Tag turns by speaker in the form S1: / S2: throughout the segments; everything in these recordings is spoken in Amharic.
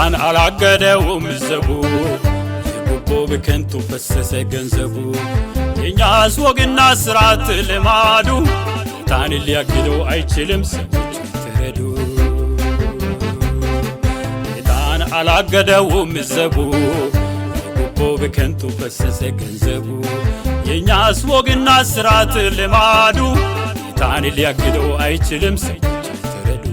S1: ጌታን አላገደውም ዘቡ፣ የጉቦ በከንቱ ፈሰሰ ገንዘቡ። የእኛስ ወግና ስርዓት ልማዱ ጌታን ሊያግደው አይችልም፣ ሰዎች ተረዱ። ጌታን አላገደውም ዘቡ፣ የጉቦ በከንቱ ፈሰሰ ገንዘቡ። የእኛስ ወግና ስርዓት ልማዱ ጌታን ሊያግደው አይችልም፣ ሰዎች ተረዱ።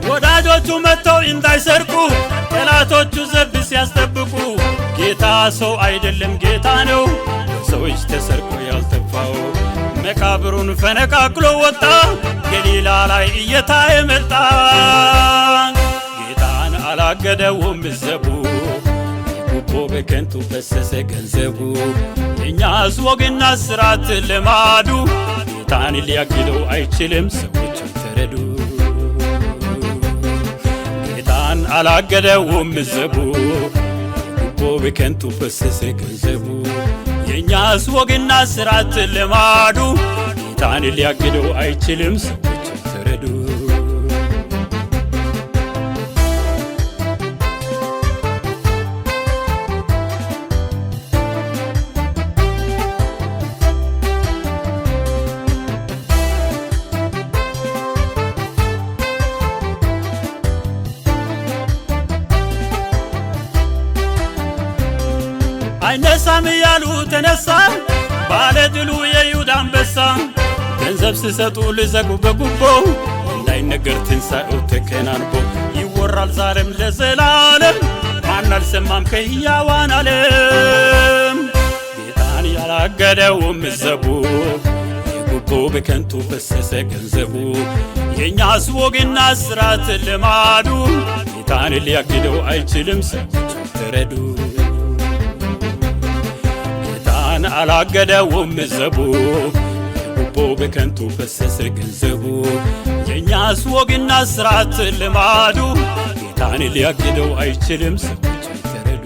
S1: ወዳጆቹ መጥተው እንዳይሰርቁ ጠላቶቹ ዘብ ሲያስጠብቁ፣ ጌታ ሰው አይደለም ጌታ ነው፣ ሰዎች ተሰርቆ ያልጠፋው። መቃብሩን ፈነቃቅሎ ወጣ፣ ገሊላ ላይ እየታየ መጣ። ጌታን አላገደውም ዘቡ፣ የጉቦ በከንቱ ፈሰሰ ገንዘቡ። የእኛስ ወግና ስርዓት ልማዱ ጌታን ሊያግደው አይችልም፣ ሰዎች ተረዱ። ጌታን አላገደውም ዘቡ፣ የጉቦ በከንቱ ፈሰሰ ገንዘቡ። የእኛስ ወግና ስርዓት ልማዱ ጌታን ሊያግደው አይችልም፣ ሰዎች ተረዱ። አይነሳም እያሉ ተነሳ፣ ባለ ድሉ የይሁዳ አንበሳ። ገንዘብ ሲሰጡ ልዘጉ በጉቦ፣ እንዳይነገር ትንሣኤው ተከናንቦ። ይወራል ዛሬም ለዘላለም፣ ማን አልሰማም ከሕያዋን ዓለም? ጌታን ያላገደውም ዘቡ፣ የጉቦ በከንቱ ፈሰሰ ገንዘቡ። የእኛስ ወግና ስርዓት ልማዱ ጌታን ሊያግደው አይችልም፣ ሰዎች ተረዱ። ጌታን አላገደውም ዘቡ፣ የጉቦ በከንቱ ፈሰሰ ገንዘቡ። የእኛስ ወግና ስርዓት ልማዱ ጌታን ሊያግደው አይችልም፣ ሰዎች ተረዱ።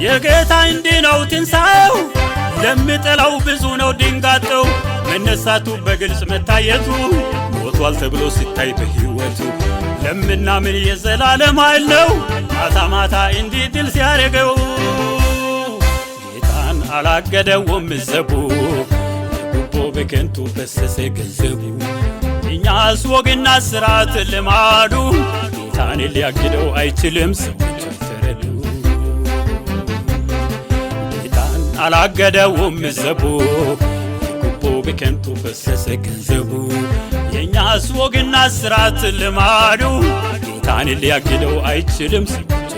S1: የጌታ እንዲህ ነው ትንሣኤው፣ ለሚጠላው ብዙ ነው ድንጋጤው። መነሳቱ በግልጽ መታየቱ፣ ሞቷል ተብሎ ሲታይ በሕይወቱ፣ ለምናምን የዘላለም ኃይል ነው፣ ማታ ማታ እንዲህ ድል ሲያደርገው። ጌታን አላገደውም ዘቡ፣ የጉቦ በከንቱ ፈሰሰ ገንዘቡ። እኛስ ወግና ስርዓት ልማዱ ጌታን ሊያግደው አይችልም፣ ሰዎች ተረዱ። ጌታን አላገደውም ዘቡ፣ የጉቦ በከንቱ ፈሰሰ ገንዘቡ። የእኛስ ወግና ስርዓት ልማዱ ጌታን ሊያግደው አይችልም፣ ሰዎች